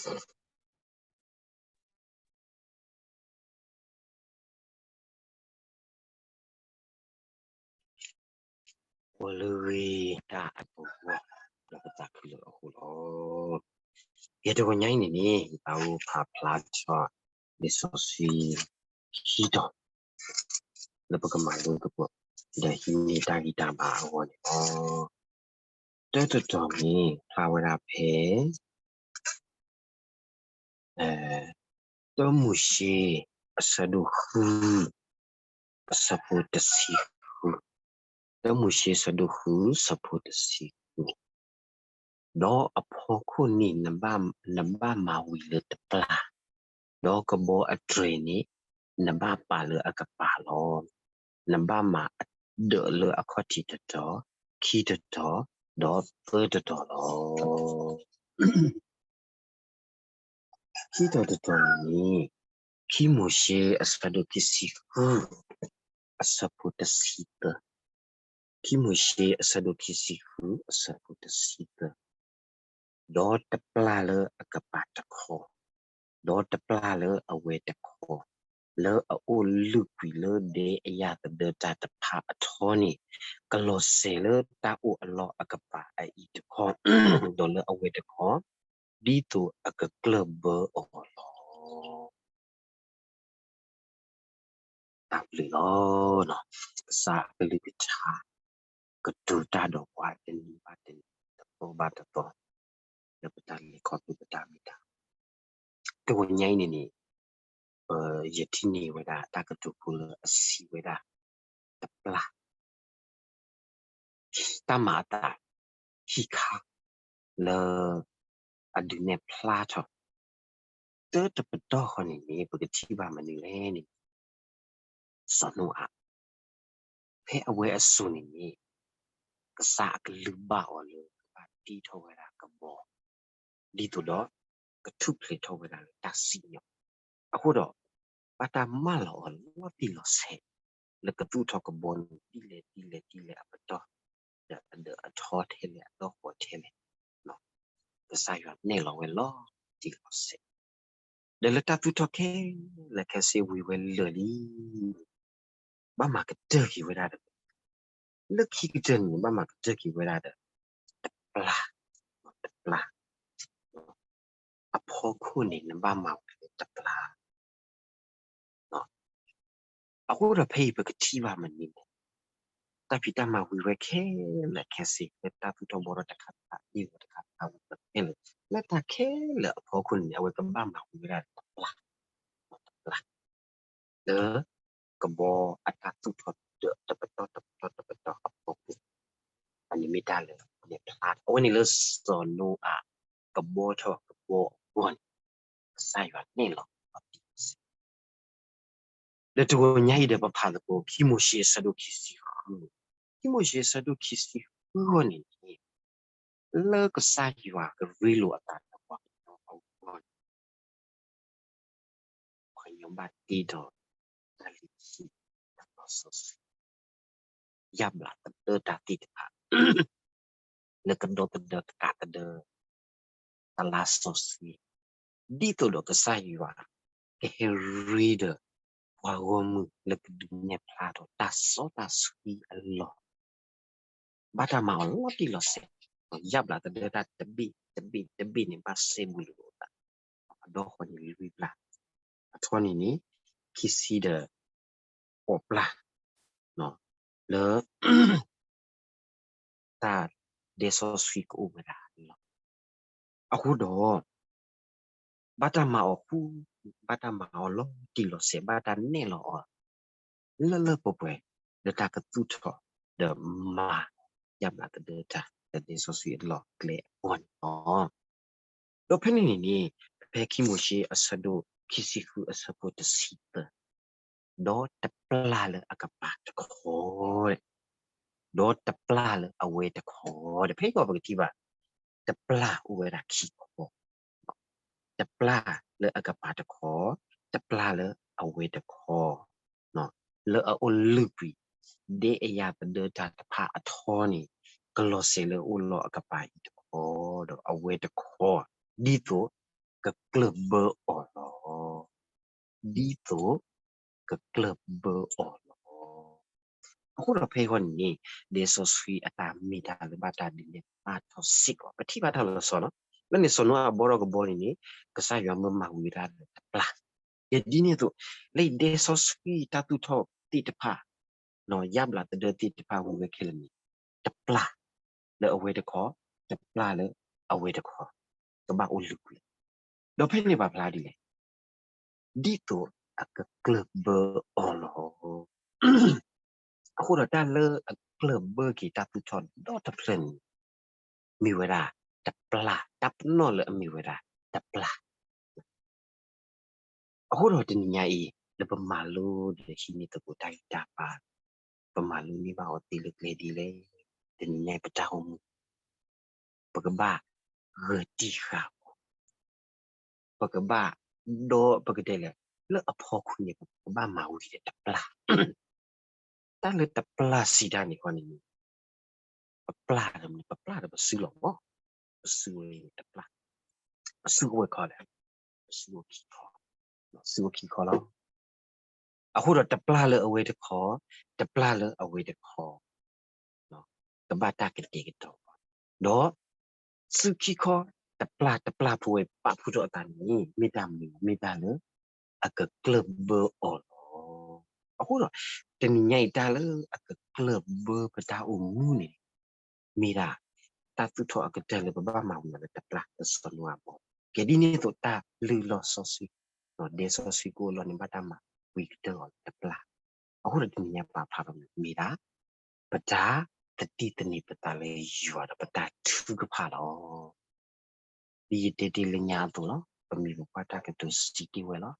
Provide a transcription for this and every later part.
ပှၤလၢအဂ့ၤတၢ်အပူၤ ဒီးပသးခုလၢအဃိလီၤ. ယတဂီၤညါအံၤန့ၣ်န့ၣ် ယသးအိၣ်ဖးဖျါထီၣ် လံာ်စီဆှံခံတီၤ လၢပကမၤလိသကိး ဒီးဟံးန့ၢ်တၢ်ဂံၢ်တၢ်ဘါအဂီၢ်န့ၣ်လီၤ. တၢတတီၤန့ၣ် ဖျါဝဲဒၣ်ဖဲ တၢမိၤၡ့ အဆၢဒိၣ်ဃု အဆၢဖိတဆံဃု, တၢမိၤၡ့ အဆၢဒိၣ်ဃု အဆၢဖိတဆံဃု, ဒီးအဖီခိၣ်န့ၣ် နဘၣ်မၤဝံၤလၢတပျၢ်, ဒီးကဘီအတြဲၤန့ၣ် နဘၣ်ပာ်လၢအကပၤလီၤ. နဘၣ်မၤဒၢးလၢအခီၣ်ထံးတတီၤ, ခံတတီၤ, ဒီးသၢတတီၤလီၤ. ခံတီၤတတီၤန့ၣ် ခံမိၤၡ့ အဆၢဒိၣ်ခံဆံဃု အဆၢဖိတဆံသၢ, ခံမိၤၡ့ အဆၢဒိၣ်ခံဆံဃု အဆၢဖိတဆံသၢ, ဒီးတပျၢ်လၢအကပၤတခီ, ဒီးတပျၢ်လၢအဝဲတခီ, လၢအအိၣ်လုၢ်ကွံာ်လၢဒဲအယၤသဒၢတၢ်တဖၣ်အထီန့ၣ်, ကလီၤစဲၤလၢတၢ်အိၣ်အလီၢ်အကပၤအအံၤတခီ, ဒီးလၢအဝဲတခီ, ဒ်သိးအကကျၢၢ်ဘၢအီၤလီၤ. တၢ်ဘျုးလီၤ. ကစၢ်အကလုၢ်ကထါ ကတိၤတၢ်ဒီးပှၤတနံၤဘၣ်တနံၤ တသီဘၣ်တသီ လၢပတၢ်လဲၤခီဖျိပတၢ်မ့ၢ်တၢ် တဂီၤညါအံၤန့ၣ်န့ၣ် ယထံၣ်န့ၢ်ဝဲဒၣ်တၢ်ကတိၤဖိလၢအစံးဝဲဒၣ် တပျၢ် တၢ်မၤအသး ခံခါ လၢအဒုးနဲၣ်ဖျါထီၣ် တၢတပတီၢ်ဃီန့ၣ်န့ၣ် ပကထံၣ်ဘၣ်မနုၤလဲၣ်န့ၣ် စီၤနိအၤ ဖဲအဝဲအစိၤန့ၣ်န့ၣ် ကစၢ်အကလုၢ်ဘၣ်အီၤလၢကဘၣ်တ့ထီၣ်ဝဲဒၣ်ကဘီ ဒ်သိးဒီး ကထူၣ်ဖျဲးထီၣ်ဝဲဒၣ်လၢတၢ်စံၣ်ညီၣ်, အဃိဒီး ဘၣ်တၢ်မၢလီၤအီၤလီၤတံၢ်လီၤဆဲး လၢကသူၣ်ထီၣ်ကဘီန့ၣ် ဒ်လဲၣ်ဒ်လဲၣ်ဒ်လဲၣ်အပတီၢ်, ဒီးအဒၢးအထီထဲလဲၣ်အလီၢ်ဃီထဲလဲၣ်, ကစၢ်ယွၤနဲၣ်လီၤဝဲလီၤတံၢ်လီၤဆဲး, ဒီးလၢတၢ်သူၣ်ထီၣ်ခဲလၢာ်ခဲဆ့ဝံၤဝဲလၢာ်လံ ဘၣ်မၤကတၢၢ်က့ၤဝဲဒၣ်ဒီး လၢခံကတၢၢ်န့ၣ် ဘၣ်မၤကတၢၢ်က့ၤဝဲဒၣ်ဒီး တပျၢ်, တပျၢ်, အဖီခိၣ်န့ၣ် နဘၣ်မၤဝဲလၢတပျၢ် အဃိဒီးဖဲအံၤပကထံၣ်ဘၣ်မနုၤလဲၣ်, တၢ်ဖံးတၢ်မၤဝံၤဝဲခဲလၢာ်ခဲဆ့ လၢတၢ်သူၣ်ထီၣ်ဘှီထီၣ်တခါတခါ အ့ၣ်ဝဲတခါတခါဝံၤဝဲခဲလၢာ်, လၢတၢ်ခဲလၢာ်အဖီခိၣ်န့ၣ် အဝဲကဘၣ်မၤဝံၤဝဲဒၣ်တပျၢ်, တပျၢ် လၢကဘီအတၢ်သူၣ်ထီၣ်တပတီၢ်တပတီၢ်တပတီၢ်အဖီခိၣ်, အန့ၣ်မ့ၢ်တၢ်လၢအဖျါထီၣ် အဝဲန့ၣ်လၢစီၤနိအၤ ကဘီထီၣ်ကဘီအဂီၢ်န့ၣ် ကစၢ်ယွၤနဲၣ်လီၤအီၤတံၢ်လီၤဆဲး ဒီးတဂီၤညါအံၤဒီးပဖးသကိး ခံမိၤၡ့အဆၢဒိၣ်ခံဆံဃု, ခံမိၤၡ့အဆၢဒိၣ်ခံဆံဃုအဂီၢ်န့ၣ်န့ၣ် လၢကစၢ်ယွၤကရ့လိာ်အသးဒီးပှၤကညီအဂီၢ်န့ၣ် ပှၤကညီဘၣ်တ့ထီၣ် တၢ်လုၢ်ဟံၣ် တၢ်လီၤစီဆှံ ယၣ်ဘျးသဒၢတၢ်သ့ၣ်တဖၣ် လၢကဒီသဒၢကကးသဒၢ တၢ်လီၤစီဆှံ ဒ်သိးဒီးကစၢ်ယွၤ ကဟဲရ့ဒီး ပှၤဂီၢ်မုၢ်လၢကဒုးနဲၣ်ဖျါထီၣ်တၢ်စီတၢ်ဆှံအလီၢ် ဘၣ်တၢ်မၤအီၤလီၤတံၢ်လီၤဆဲး, ယၣ်ဘျးသဒၢတၢ်တဘ့ၣ်တဘ့ၣ်တဘ့ၣ်န့ၣ် ဘၣ်စဲဘူးလိာ်အသး, အဒီဃီန့ၣ်လွံၢ်ပျၢ်, အထီန့ၣ်န့ၣ် ခံဆံဒီးဃိးပျၢ်, လၢ တၢ်ဒဲစီဆှံကအိၣ်ဝဲဒၣ်လီၤ. အဃိဒီး ဘၣ်တၢ်မၤအီၤဃူ, ဘၣ်တၢ်မၤအီၤလီၤတံၢ်လီၤဆဲး, ဘၣ်တၢ်နဲၣ်လီၤအီၤ လၢလၢပှဲၤပှဲၤ လၢတၢ်ကသူၣ်ထီၣ် ဒီးမၤ ယၣ်ဘျးသဒၢတၢ် လၢဒဲစီဆှံအလီၢ်ကျဲအဂီၢ်န့ၣ်လီၤ. ဒီးဖဲန့ၣ်န့ၣ်န့ၣ် ဖဲခံမိၤၡ့အဆၢဒိၣ်ခံဆံဃုအဆၢဖိတဆံသၢ ဒီးတပျၢ်လၢအကပၤတခီ, ဒီးတပျၢ်လၢအဝဲတခီ, ဒီးဖဲအံၤပကထံၣ်ဘၣ် တပျၢ်အိၣ်ဝဲဒၣ်ခံခီ, တပျၢ်လၢအကပၤတခီ, တပျၢ်လၢအဝဲတခီ, လၢအအိၣ်လုၢ်ကွံာ် ဒဲအယၤသဒၢတၢ်တဖၣ်အထီန့ၣ် ကလီၤစဲၤလၢအိၣ်လီၤအကပၤအံၤတခီ, ဒီးအဝဲတခီ, ဒ်သိး ကကျၢၢ်ဘၢအီၤလီၤ. ဒ်သိးကကျၢၢ်ဘၢအီၤလီၤ. အဃိဒီးဖဲအံၤန့ၣ်န့ၣ် ဒဲစီဆှံအတၢ်မ့ၢ်တၢ်လၢဘၣ်တၢ်ဒုးနဲၣ်ပာ်ထီၣ်စ့ၢ်ကီး ပထံၣ်ဘၣ်တၢ်လီၤဆီလီၤ. လၢန့ၣ်စီၤနိအၤအဘီထီၣ်ကဘီန့ၣ်န့ၣ် ကစၢ်ယွၤမၢမၤဝံၤဝဲဒၣ်လၢတပျၢ်. ယဒ်န့ၣ်အသိး လၢဒဲစီဆှံတၢ်သူၣ်ထီၣ်သ့ၣ်တဖၣ် ယါဘျးသဒၢသ့ၣ်တဖၣ်ဝံၤဝဲခဲလၢာ်န့ၣ် တပျၢ်လၢအဝဲတခီ, တပျၢ်လၢအဝဲတခီ, ကဘၣ်အိၣ်လၢကွံာ် ဒီးဖဲန့ၣ်ပာ်ဖျါဒ်လဲၣ်, ဒ်သိးအကကျၢၢ်ဘၢအီၤလီၤ. အဃိဒီးတၢ်လၢအကျၢၢ်ဘၢက့ၤတၢ်သူၣ်ထီၣ်ဒီတဖျၢၣ်န့ၣ် မ့ၢ်ဝဲဒၣ်တပျၢ်, တၢ်ပနီၣ်လၢအမ့ၢ်ဝဲဒၣ်တပျၢ်. အဃိဒီးတနံၤညါအံၤ လၢပမၤလိဒီးဟံးန့ၢ်သကိးတၢ်ဂံၢ်တၢ်ဘါ, ပမၤလိန့ၢ်ဘၣ်အီၤသ့လၢကျဲဒ်လဲၣ်, တနံၤညါအံၤပတၢ်အိၣ်မူ ပကဘၣ်ဂၢၤတံၢ်ဃာ်အီၤ, ပကဘၣ်ဒီးပကတဲလဲၣ်, လၢအဖီခိၣ်န့ၣ် ပကဘၣ်မၤဝံၤဒီးတပျၢ်, တၢ်လၢတပျၢ်စံးတၢ်န့ၣ်ဃီန့ၣ် ပပျၢ်ဒီး ပပျၢ်ဒီးပစုလီၤမး, ပစုဝဲတပျၢ်, ပစုကဝဲၤခီလဲၣ်, ပစုအိၣ်ခံခီ, စုအိၣ်ခံခီလီၤ. အဃိဒီးတပျၢ်လၢအဝဲတခီ, တပျၢ်လၢအဝဲတခီ ကဘၣ်တၢ်ကတဲာ်ကတီၤ, ဒီးစုခံခီ တပျၢ်တပျၢ်ဖိဝဲ ပာ်ဖှိၣ်ထီၣ်အသးန့ၣ် မ့ၢ်တၢ်မနုၤ, မ့ၢ်တၢ်လၢအကကျၢၢ်ဘၢအီၤလီၤ. အဃိဒီး တနံၤညါအံၤတၢ်လၢအကကျၢၢ်ဘၢပတၢ်အိၣ်မူန့ၣ် မ့ၢ်ဒၣ် တၢ်သူၣ်ထီၣ်အကတၢၢ်လၢပဘၣ်မၤဝံၤအီၤလၢတပျၢ် လၢစီၤနိအၤအဘီ, ကဲဒ်န့ၣ်အသိးတၢ်လုၢ်လီၢ်စီဆှံ ဒဲစီဆှံကအိၣ်လီၤန့ၣ် ဘၣ်တၢ်မၤဝံၤကတၢၢ်အီၤလၢတပျၢ်. အဃိဒီးတနံၤညါပာ်ဖျါထီၣ်န့ၣ်မ့ၢ်ဒၣ် ပတၢ်သတံၢ်သန့ၤပသးလၢယွၤဒီးပတၢ်ထုကဖၣ်လီၤ. ဒ်ယတဲတ့ၢ်လၢညါအသိးလီၤ, ပမံၤပပှၢ်တၢ်ကတိၤစံးတ့ၢ်ဝဲလီၤ.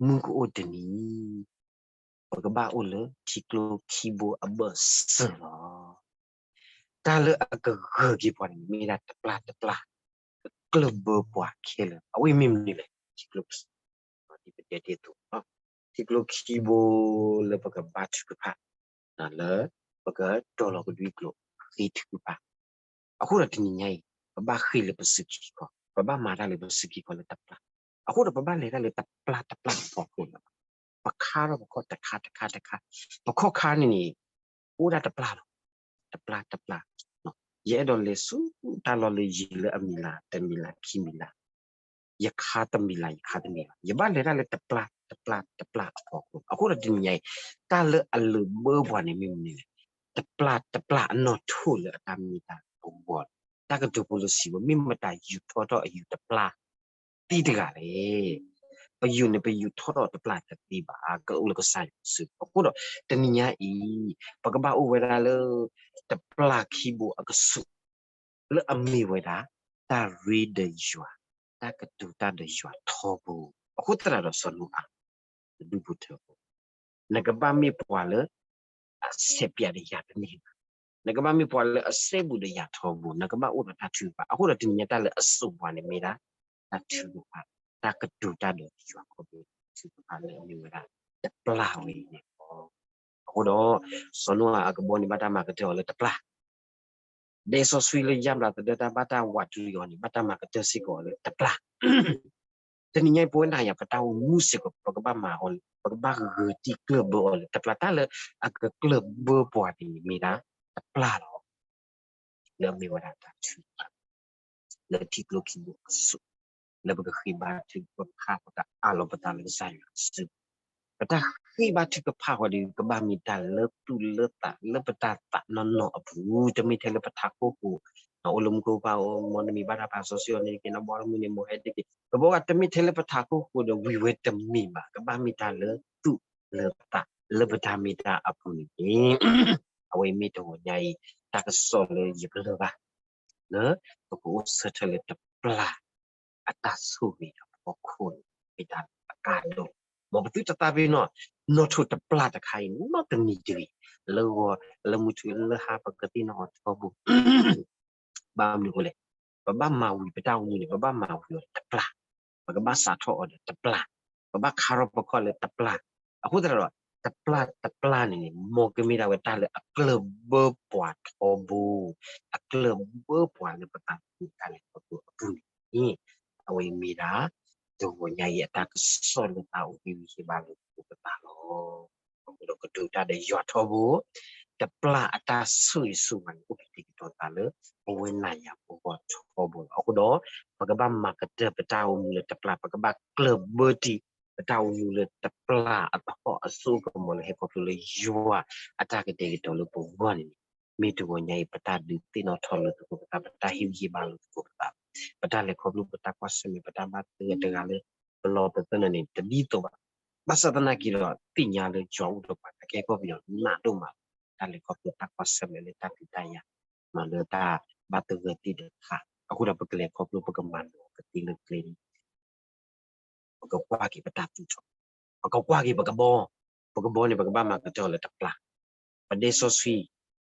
မုၢ်ကအိၣ်တနံၤ ပကဘၣ်အိၣ်လၢထံကျိခံဘိအဘၢၣ်စၢၤလီၤ. တၢ်လၢအကဂၢၢ်က့ၤပှၤန့ၣ် မ့ၢ်ဒၣ်တပျၢ်တပျၢ် ကကျၢၢ်ဘၢပှၤခဲလၢာ်, အဝဲမ့ၢ်မနုၤလဲၣ်, ထံကျိခံ, ဒ်ပတဲတ့ၢ်အသိး, ထံကျိခံဘိလၢပကဘါထုကဖၣ်, လၢပကတီၤလီၤကဒွံကျိာ် ဃ့ထုကဖၣ်. အဃိဒီးတနံၤညါအံၤ ပဘၣ်ဃ့လၢပစုခံခီ, ပဘၣ်မၤတၢ်လၢပစုခံခီလၢတပျၢ်. အဃိဒီးပဘၣ်လဲၤတၢ်လၢတပျၢ်တပျၢ်အဖီခိၣ်လီၤ. ပခါထီၣ်ပခီၣ်တခါတခါတခါ, ပခီၣ်ခါန့ၣ်န့ၣ် အိၣ်ဒၣ်တပျၢ်လီၤ. တပျၢ်တပျၢ်, ယအဲၣ်ဒိးလဲၤဆူတၢ်လီၢ်လၢယံၤလၢအမံၤလၢ်တမံၤလၢ်ခံမံၤလၢ်, ယခါတမံၤလၢ် ယခါတမံၤလၢ်, ယဘၣ်လဲၤတၢ်လၢတပျၢ်တပျၢ်တပျၢ်အဖီခိၣ်. အဃိဒီးတနံၤညါအံၤ တၢ်လၢအလၢၢ်ဘၢပှၤန့ၣ်မ့ၢ်မနုၤလဲၣ်, တပျၢ်တပျၢ်အနီၣ်ထိၣ်လၢအတၢ်မ့ၢ်တၢ်တီအဂီၢ်လီၤ. တၢ်ကတိၤဖိလၢစံးဝဲ မ့ၢ်မတၤယူာ်ထီၣ်ထီၣ်အယူာ်တပျၢ် သ့တဂၤလဲၣ်. ပယူာ်န့ၣ် ပယူာ်ထီၣ်ထီၣ်တပျၢ်တသ့ဘၣ်, ကအိၣ်လၢကစၢ်ယွၤစုပူၤ. အဃိဒီး တနံၤညါအံၤ ပကဘၣ်အိၣ်ဝဲဒၣ်လၢ တပျၢ်ခံဘိအကဆူး လၢအမ့ၢ်ဝဲဒၣ် တၢ်ရ့ဒီးယွၤ, တၢ်ကတိၤတၢ်ဒီးယွၤထီဘိ. အဃိသတးဒီးစီၤနိအၤ တဒူၣ်ဖိထၢဖိ နကဘၣ်မ့ၢ်ပှၤလၢ အဆဲးပၠးဒီးယၤတန့ၢ်ဘၣ်. နကဘၣ်မ့ၢ်ပှၤလၢအစဲဘူးဒီးယၤထီဘိ, နကဘၣ်အိၣ်ဒီးတၢ်ထုကဖၣ်. အဃိဒီးတနံၤညါတၢ်လၢအစိာ်ပှၤန့ၣ်မ့ၢ်ဒၣ် တၢ်ထုကဖၣ်, တၢ်ကတိၤတၢ်ဒီးယွၤခီဖျိ ထုကဖၣ်လၢအမ့ၢ်ဝဲဒၣ် တပျၢ်ဝဲအံၤန့ၣ်လီၤ. အဃိဒီး စီၤနိအၤအကဘီန့ၣ် ဘၣ်တၢ်မၤကတၢၢ်အီၤလၢတပျၢ် ဒဲစီဆှံလၢယါဘျးသဒၢတၢ်ဘၣ်တၢ်ဝးတံၢ်အီၤန့ၣ် ဘၣ်တၢ်မၤကတၢၢ်စ့ၢ်ကီးအီၤလၢတပျၢ်. တနံၤညါအံၤ ပဝဲနၤယၤ ပတၢ်အိၣ်မူစ့ၢ်ကီး ပကဘၣ်မၤအီၤ, ပကဘၣ်ဂၢၤတံၢ်ကျၢၢ်ဘၢအီၤလၢတပျၢ်. တၢ်လၢအကကျၢၢ်ဘၢပှၤန့ၣ် မ့ၢ်ဒၣ်တပျၢ်လီၤ. လၢအမ့ၢ်ဝဲဒၣ်တၢ်ထုကဖၣ် လၢထံကျိခံဘိအကဆူး လၢပကဃ့ဘါထုကဖၣ် ပကအးလီၤပသးလၢကစၢ်ယွၤစုပူၤ. ပတၢ်ဃ့ဘါထုကဖၣ်ဃီဒီး ကဘၣ်မ့ၢ်တၢ်လၢသူၣ်လၢသးလၢပတၢ်သးနီၢ်နီၢ်အပူၤ, တမ့ၢ်ထဲလၢပထးခိၣ်ဃိ, အိၣ်လၢမူခိၣ်ပၢ်အိၣ် မ်နမံၤဘၣ်တၢ်ပာ်စီဆှံအီၤန့ၣ်တက့ၢ်, နဘီမုၢ်န့ၣ် မ်ဟဲတက့ၢ်, တဘီဂၤတမ့ၢ်ထဲလၢပထးခိၣ်ဃိဒီးဝံၤဝဲတမ့ၢ်ဘၣ်, ကဘၣ်မ့ၢ်တၢ်လၢသူၣ်လၢသးလၢပတၢ်မ့ၢ်တၢ်အပူၤန့ၣ်တက့ၢ်. အဝဲမ့ၢ်တဂီၤညါအံၤ တၢ်ကစီၣ်လၢယကလုၢ်ဘၣ် လၢပကအိၣ်ဆၢထၢၣ်လၢတပျၢ် အတၢ်ဆိၣ်ဂ့ၤအဖီခိၣ်န့ၣ် မ့ၢ်တၢ်လၢအကါဒိၣ်, မ်ပသုတသးပ့ၤနီၣ် နီၣ်ထိၣ်တပျၢ်တခါအံၤ နီတနံၤတဂ့ၤ, လၢဂီၤလၢမုၢ်ထူၣ်လၢဟါ ပကသ့ၣ်နီၣ်အီၤထီဘိ ဘၣ်မနုၤအဃိလဲၣ်, ပဘၣ်မၤဝံၤပတၢ်အိၣ်မူန့ၣ် ပဘၣ်မၤဝံၤအီၤလၢတပျၢ်, ပကဘၣ်စးထီၣ်အီၤဒီးတပျၢ်, ပဘၣ်ခါထီၣ်ပခီၣ်လၢတပျၢ်. အဃိသတးဒီး တပျၢ်တပျၢ်န့ၣ်န့ၣ် မ်ကမ့ၢ်ဒၣ်ဝဲတၢ်လၢအကျၢၢ်ဘၢပှၤထီဘိ, အကျၢၢ်ဘၢပှၤလၢပသးမ့ၢ်တၢ်လဲၤခီဖျိအပူၤန့ၣ် အဝဲအံၤမ့ၢ်ဒၣ် တဂီၤညါအံၤအတၢ်ကစီၣ်လၢသးအိၣ်ဟ့ၣ်ဂံၢ်ဟ့ၣ်ဘါလၢပသးလီၤ. အဃိဒီးကတိၤတၢ်ဒီးယွၤထီဘိ, တပျၢ်အတၢ်ဆိၣ်ဂ့ၤဆိၣ်ဝါန့ၣ် အိၣ်ဖျဲၣ်တ့ၢ်ကတီၤသးလၢ ပဝဲနၤယၤပဂီၢ်ထီဘိလီၤ. အဃိဒီး ပကဘၣ်မၤကတၢၢ်ပတၢ်အိၣ်မူလၢတပျၢ်, ပကဘၣ်ကျၢၢ်ဘၢတ့ၢ် ပတၢ်အိၣ်မူလၢတပျၢ်အသဟီၣ်အစိအကမီၤလၢဟဲခီဖျိလၢယွၤအတၢ်ကတဲာ်ကတီၤလၢပဂီၢ်န့ၣ်န့ၣ်, မ့ၢ်တဂီၤညါအံၤ ပတၢ်ဒုးသ့ၣ်နီၣ်ထီၣ်လိာ်သကိးပသး, ပတၢ်ဟ့ၣ်ဂံၢ်ဟ့ၣ်ဘါလိာ်သကိးပသး, ပတၢ်လဲၤခီဖျိပတၢ်ကွၢ်ဆၢၣ်မဲာ် ပတၢ်ဘၣ်သဂၢၢ်တဂၤလၢ ပလီၢ်ပသနၢၣ်န့ၣ် တဒ်သိးဘၣ်. ဘၣ်ဆၣ်သနာ်က့ဒီး သ့ၣ်ညါလၢယွၤအိၣ်ဒီးပှၤ အကဲကီၢ်ပယီၤနးဒိၣ်မး, တၢ်လဲၤခီဖျိတၢ်ကွၢ်ဆၢၣ်မဲာ်လၢတၢ်ဒုးတၢ်ယၤ မၤလၢတၢ်ဘၣ်သဂၢၢ်သ့ၣ်တဖၣ်, အဃိဒီးပကလဲၤခီဖျိပကမၤလိာ်ကသ့လၢကျဲန့ၣ် ပကကွၢ်က့ၤပတၢ်သူၣ်ထီၣ်, ပကကွၢ်က့ၤပကဘီ, ပကဘီန့ၣ် ပကဘၣ်မၤကတၢၢ်လၢတပျၢ်, ပဒဲစီဆှံ,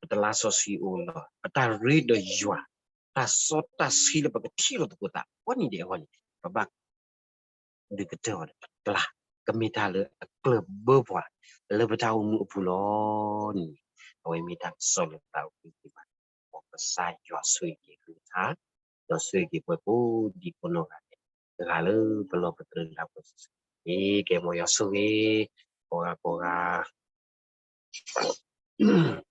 ပတလါစီဆှံအိၣ်လီၤ, ပတၢ်ရ့ဒီးယွၤ, တၢ်စီတၢ်ဆှံလၢပကထံၣ်လိာ်သကိးသး အဂီၢ်န့ၣ်ဒဲးအဂီၢ်န့ၣ် ပဘၣ် ဒုးကတၢၢ်အီၤဒီးတပျၢ်, ကမ့ၢ်တၢ်လၢအကျၢၢ်ဘၢပှၤ လၢပတၢ်အိၣ်မူအပူၤလီၤန့ၣ်, အဝဲမ့ၢ်တၢ်ကစီၣ်လၢသးအိၣ်ကံၢ်ကံၢ်ဘၣ်, မ်ကစၢ်ယွၤဆိၣ်ဂ့ၤက့ၤသုတဖၣ်, ဒီးဆိၣ်ဂ့ၤက့ၤပှၤကိးဒံကိးနီၢ်ဂၤဒဲး, တဂၤလၢပလီၢ်ပသနၢၣ်တၢ်ပၢဆူၣ်ဆူၣ်, ကဲ မ်ယွၤဆိၣ်ဂ့ၤ, ကိးဂၤကိးဂၤ